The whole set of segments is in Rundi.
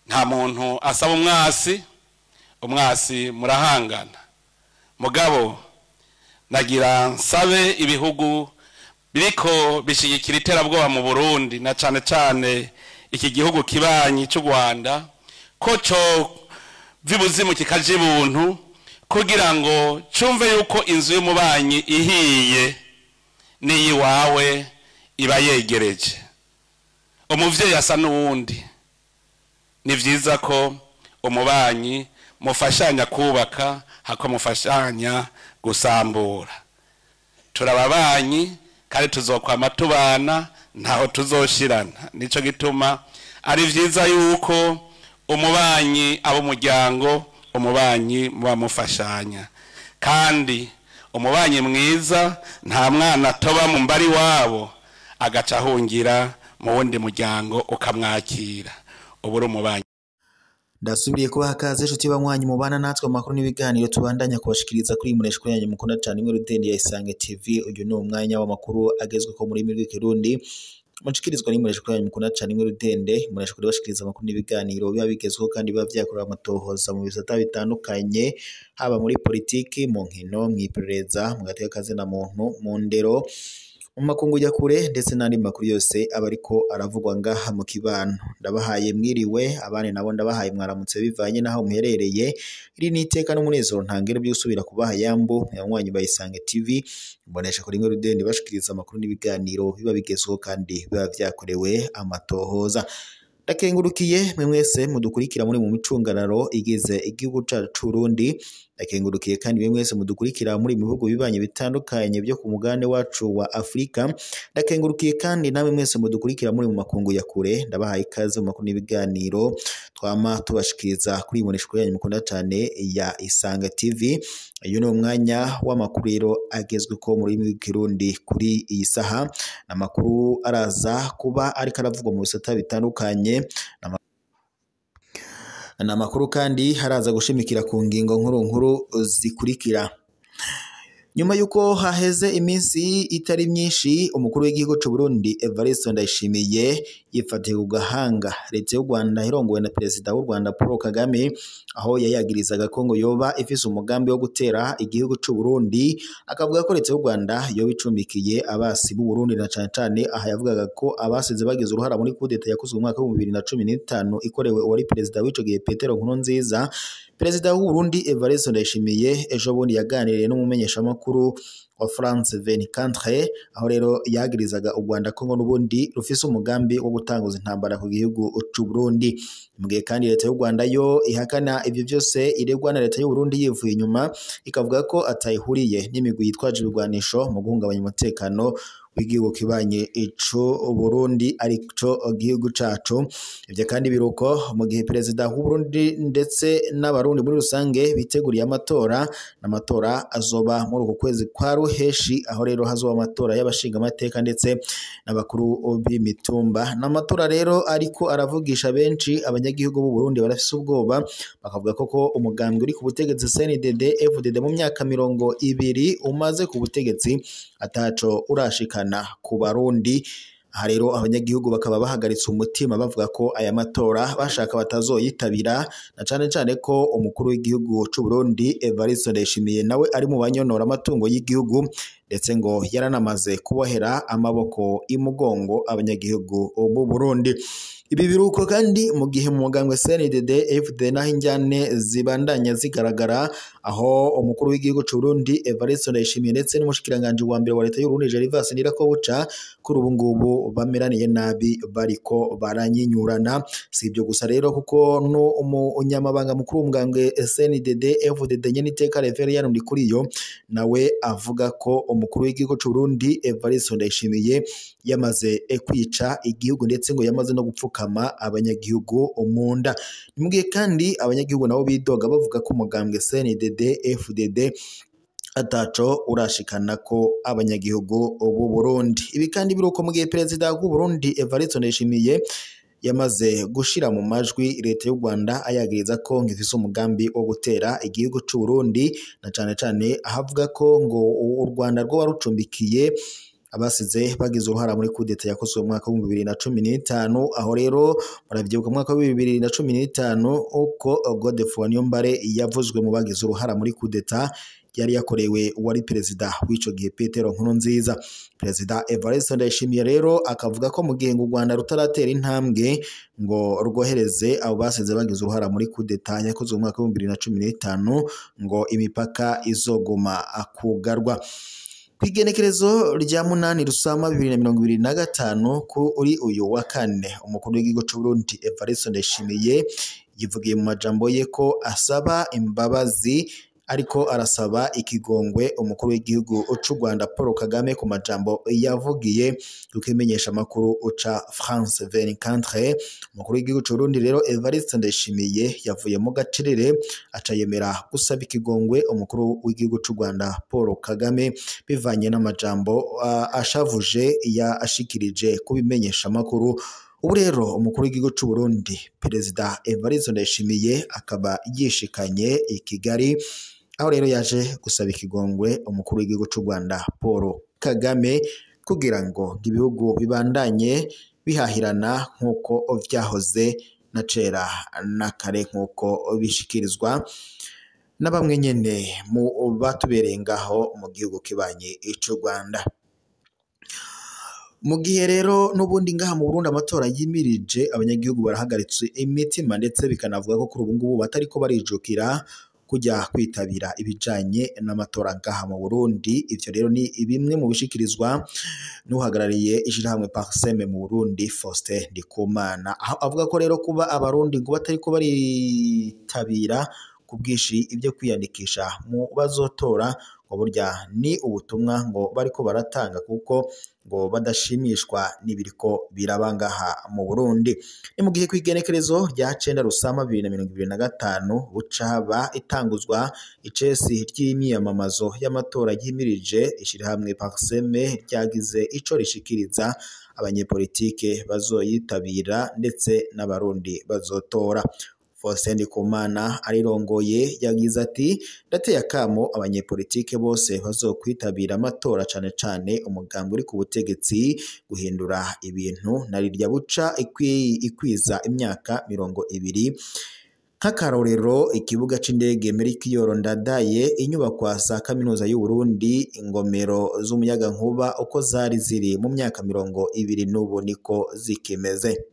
Nta muntu asaba umwasi, umwasi murahangana. Mugabo nagira nsabe ibihugu biriko bishigikira iterabwoba mu Burundi na cane cane iki gihugu kibanyi cy'u Rwanda ko cyo vibuzimu kikaje ibuntu kugira ngo cumve yuko inzu y'umubanyi ihiye niyiwawe iba yegereje. Umuvyeyi asa n'uwundi. Ni vyiza ko umubanyi mufashanya kubaka hako mufashanya gusambura. Turababanyi kandi tuzokwama tubana ntaho tuzoshirana. Nico gituma ari vyiza yuko umubanyi abo muryango umubanyi muba mufashanya. Kandi umubanyi mwiza nta mwana toba mu mbari wabo agaca ahungira mu wundi muryango ukamwakira. Uburi umubanyi. Ndasubiriye kubaha kaze inshuti banywanyi mubana natwe amakuru n'ibiganiro tubandanya kubashikiriza kuri Munesha yanyu mukunda cyane imwe rudende ya Isange TV. Uyu ni umwanya w'amakuru agezweho muri rw'ikirundi mushikirizwa n'Imunesha yanyu mukunda cyane imwe rudende. Munesha kuri bashikiriza amakuru n'ibiganiro biba bigezweho kandi biba vyakorewe amatohoza mu bisata bitandukanye, haba muri politiki, mu nkino, mw'iperereza, mu gateka kazina muntu, mu ndero, mu makungu ya kure ndetse n'andi makuru yose aba ariko aravugwa ngaha mu kibano. Ndabahaye mwiriwe, abandi nabo ndabahaye mwaramutse bivanye naho muherereye. Iri ni iteka n'umunezero ntangere byo gusubira kubaha yambu yanywanyi bayisange TV. Mbonesha kuri imwe rudende bashikiriza amakuru n'ibiganiro biba bigezweho kandi biba vyakorewe amatohoza. Ndakengurukiye mwe mwese mudukurikira muri mu micungararo igize igihugu cacu c'Uburundi. Ndakengurukiye kandi mwe mwese mudukurikira muri mu bihugu bibanye bitandukanye byo ku mugabane wacu wa Afrika. Ndakengurukiye kandi namwe mwese mudukurikira muri mu makungu ya kure. Ndabahaye ikaze mu makuru n'ibiganiro twama tubashikiriza kuri Ibonesha yanyu mukunda cyane ya Isange TV. Uyu ni umwanya w'amakuru rero agezweho muri rw'ikirundi kuri iyi saha. Amakuru araza kuba ariko aravugwa mu bisata bitandukanye. Na makuru kandi haraza gushimikira ku ngingo nkuru nkuru zikurikira. Nyuma yuko haheze iminsi itari myinshi umukuru w'igihugu c'u Burundi Evariste Ndayishimiye yifatiye ku gahanga leta y'u Rwanda irongowe na perezida w'u Rwanda Paul Kagame, aho yayagirizaga ko ngo yoba ifise umugambi wo gutera igihugu c'u Burundi, akavuga ko leta y'u Rwanda yoba icumbikiye abasi b'u Burundi na cane cane aha yavugaga ko abasize bagize uruhara muri coup d'etat yakozwe mu mwaka wa 2015 ikorewe uwari perezida w'ico gihe Petero Nkurunziza. Perezida w'u Burundi Evariste Ndayishimiye ejo bundi yaganiriye n'umumenyeshamakuru wa France 24, aho rero yagirizaga u Rwanda ko ngo n'ubundi rufise umugambi wo gutanguza intambara ku gihugu c'u Burundi. Mu gihe kandi leta y'u Rwanda yo ihakana ivyo vyose iregwa na leta y'u Burundi yivuye inyuma, ikavuga ko atayihuriye n'imigwi yitwaje ibigwanisho mu guhungabanya umutekano w'igihugu kibanye ico Burundi arico gihugu cacu. Ivyo kandi biruko mu gihe perezida w'u Burundi ndetse n'abarundi muri rusange biteguriye amatora, n'amatora azoba muri uku kwezi kwa ruheshi, aho rero hazoba amatora y'abashinga amateka ndetse n'abakuru b'imitumba. N'amatora rero ariko aravugisha benshi abanyagihugu b'u Burundi barafise ubwoba, bakavuga koko umugambwe uri ku butegetsi CNDD FDD mu myaka 20 umaze ku butegetsi ataco urashikana ku Barundi. Aha rero abanyagihugu bakaba bahagaritse umutima bavuga ko aya matora bashaka batazoyitabira, na cane cane ko umukuru w'igihugu c'u Burundi Evariste Ndayishimiye nawe ari mu banyonora amatungo y'igihugu, ndetse ngo yaranamaze kubohera amaboko imugongo abanyagihugu b'u Burundi. Ibi biruko kandi mu gihe mu mugambwe CNDD FDD naho injyane zibandanya zigaragara, aho umukuru w'igihugu c'u Burundi Evariste Ndayishimiye ndetse n'umushikiranganje wa mbere wa leta y'u Burundi Gervais Ndirakobuca kuri ubu ngubu bameraniye nabi bariko baranyinyurana. Si ibyo gusa rero kuko no umunyamabanga mukuru w'umugambwe CNDD FDD Nyeniteka Reverien Ndikuriyo nawe avuga ko umukuru w'igihugu c'u Burundi Evariste Ndayishimiye yamaze kwica igihugu ndetse ngo yamaze no gupfukama abanyagihugu munda. Ni kandi abanyagihugu nabo bidoga bavuga ko umugambwe CNDD FDD ataco urashikana ko abanyagihugu b'u Burundi. Ibi kandi biruko mu gihe perezida w'u Burundi Evariste Ndayishimiye yamaze gushira mu majwi leta y'u Rwanda ayagiriza ko ngo ifise umugambi wo gutera igihugu c'u Burundi, na cane cane ahavuga ko ngo u Rwanda rwoba rucumbikiye abasize bagize uruhara muri kudeta yakozwe mu mwaka w'ibihumbi 2015. Aho rero muravyibuka mu mwaka w'ibihumbi 2015 uko Godefroid Niyombare yavuzwe mu bagize uruhara muri kudeta yari yakorewe uwari perezida w'ico gihe Petero Nkurunziza. Perezida Evariste Ndayishimiye rero akavuga ko mu gihe ngo u Rwanda rutaratera intambwe ngo rwohereze abo basize bagize uruhara muri kudeta yakozwe mu mwaka w'ibihumbi 2015 ngo imipaka izoguma kugarwa. Kw'igenekerezo rya 8 Rusama 2025 kuri uyu wa kane, umukuru w'igihugu c'u Burundi Evariste Ndayishimiye yivugiye mu majambo ye ko asaba imbabazi, ariko arasaba ikigongwe umukuru w'igihugu c'u Rwanda Paul Kagame ku majambo yavugiye kukimenyesha makuru uca France 24. Umukuru w'igihugu c'u Burundi rero Evariste Ndayishimiye yavuye mu gacerere aca yemera gusaba ikigongwe umukuru w'igihugu c'u Rwanda Paul Kagame bivanye n'amajambo ashavuje yashikirije kubimenyesha makuru. Ubu rero umukuru w'igihugu c'u Burundi Perezida Evariste Ndayishimiye akaba yishikanye i Kigali, aho rero yaje gusaba ikigongwe umukuru w'igihugu c'u Rwanda Paul Kagame kugira ngo ibihugu bibandanye bihahirana nk'uko vyahoze na cera na kare, nk'uko bishikirizwa na bamwe nyene mu batubereye ngaho mu gihugu kibanye c'u Rwanda. Mu gihe rero n'ubundi ngaha mu Burundi amatora yimirije, abanyagihugu barahagaritse imitima ndetse bikanavuga ko kuri ubu ngubu batariko barijukira kujya kwitabira ibijanye n'amatora ngaha mu Burundi. Ivyo rero ni bimwe mu bishikirizwa n'uhagarariye ishirahamwe Parseme mu Burundi Faustin Ndikumana, aho avuga ko rero kuba abarundi ngo batariko baritabira ku bwinshi ibyo kwiyandikisha mu bazotora ngo burya ni ubutumwa ngo bariko baratanga kuko ngo badashimishwa n'ibiriko biraba ngaha mu Burundi. Ni mu gihe kw'igenekerezo rya 9 Rusama 2025 bucaba itanguzwa icesi ry'imyiyamamazo y'amatora yimirije, ishirahamwe Parseme ryagize ico rishikiriza abanyepolitike bazoyitabira ndetse n'abarundi bazotora. Faustin Ndikumana arirongoye yagize ati: "Ndateye akamo abanyepolitike bose bazokwitabira amatora, cane cane umugambi uri ku butegetsi, guhindura ibintu na rirya buca ikwiza imyaka 20. Nk'akarorero, ikibuga c'indege Melchior Ndadaye, inyubakwa za kaminuza y'u Burundi, ingomero z'umuyagankuba uko zari ziri mu myaka 20 n'ubu niko zikimeze."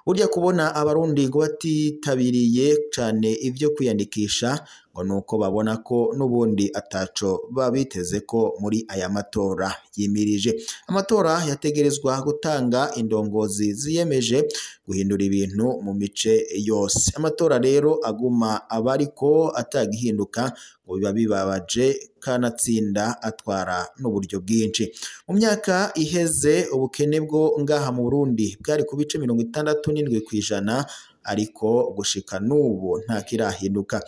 Burya kubona abarundi ngo batitabiriye cane ivyo kwiyandikisha ngo nuko babona ko n'ubundi ataco babiteze ko muri aya matora yimirije. Amatora yategerezwa gutanga indongozi ziyemeje guhindura ibintu mu mice yose. Amatora rero aguma abariko atagihinduka ngo biba bibabaje, kanatsinda atwara n'uburyo bwinshi. Mu myaka iheze ubukene bwo ngaha mu Burundi bwari ku bice 67%, ariko gushika n'ubu nta kirahinduka.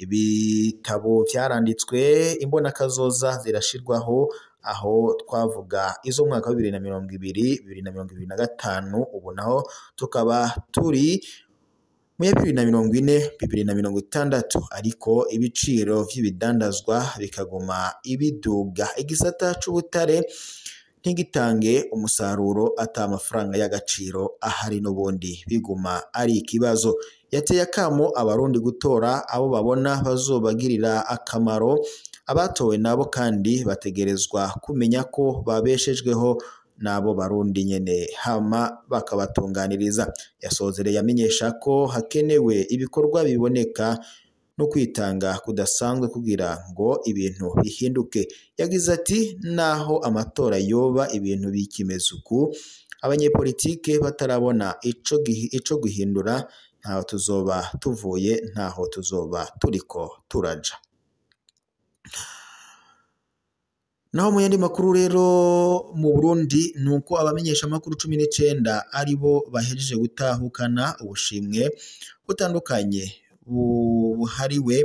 Ibitabo vyaranditswe, imbonakazoza zirashirwaho, aho twavuga izo mwaka wa 2020, 2025, ubu naho tukaba turi mu ya 2040, 2060, ariko ibiciro vy'ibidandazwa bikaguma ibiduga. Igisata c'ubutare ntigitange umusaruro ata amafaranga y'agaciro ahari, n'ubundi biguma ari ikibazo. Yateye akamo abarundi gutora abo babona bazobagirira akamaro. Abatowe nabo kandi bategerezwa kumenya ko babeshejweho n'abo barundi nyene, hama bakabatunganiriza. Yasozereye amenyesha ko hakenewe ibikorwa biboneka no kwitanga kudasanzwe kugira ngo ibintu bihinduke. Yagize ati: "Naho amatora yoba ibintu bikimeze uku, abanyepolitike batarabona ico guhindura, ntaho tuzoba tuvuye, ntaho tuzoba turiko turaja." Naho mu yandi makuru rero mu Burundi nuko abamenyesha makuru 19 aribo bahejeje gutahukana ubushimwe butandukanye buhariwe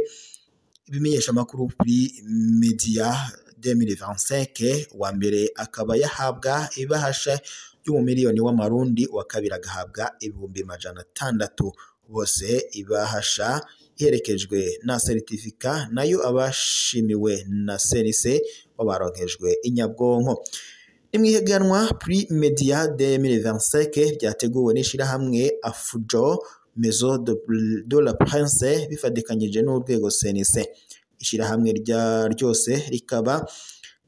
ibimenyesha makuru kuri Media 2025. Wa mbere akaba yahabwa ibahasha y'umumiliyoni w'amarundi, wa kabiri agahabwa 600,000. Bose ibahasha iherekejwe na seritifika, nayo abashimiwe na CNC babaronkejwe inyabwonko. Ni mw'ihiganwa Prix Media 2025 ryateguwe n'ishirahamwe Afujo Maison de la Prince bifadikanyije n'urwego CNC. Ishirahamwe ryose rikaba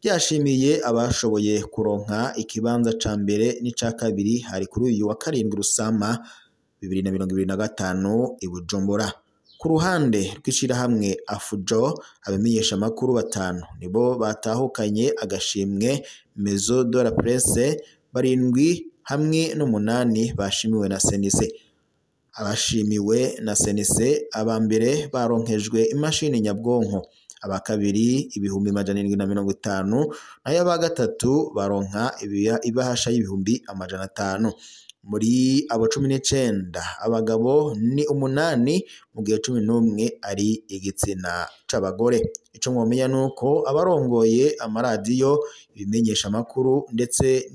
ryashimiye abashoboye kuronka ikibanza ca mbere n'ica kabiri. Hari kuri uyu wa 7 Rusama 2025 i Bujumbura. Ku ruhande rw'ishirahamwe Afujo, abamenyesha amakuru 5 nibo batahukanye agashimwe Maison de la Presse, 7 hamwe n'8 bashimiwe na CNC. Abashimiwe na CNC, aba mbere baronkejwe imashini nyabwonko, aba kabiri 750,000, nayo aba gatatu baronka ibahasha y'500,000. Muri abo 19 abagabo ni 8, mu gihe 11 ari igitsina c'abagore. Ico mwomenya nuko abarongoye amaradiyo, ibimenyesha amakuru ndetse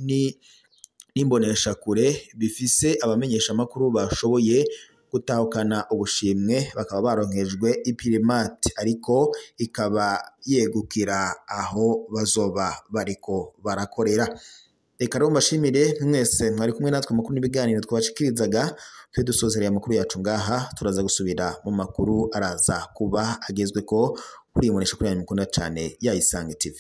n'imboneshakure bifise abamenyesha amakuru bashoboye gutahukana ubushimwe bakaba baronkejwe ipirimati, ariko ikaba yegukira aho bazoba bariko barakorera. Reka rero mbashimire mwese mwari kumwe natwe makuru n'ibiganiro twabashikirizaga. Twe dusozereye amakuru yacu ngaha, turaza gusubira mu makuru araza kuba agezweko kuri iyi mboneshakure yanyu mukunda cane ya Isange TV.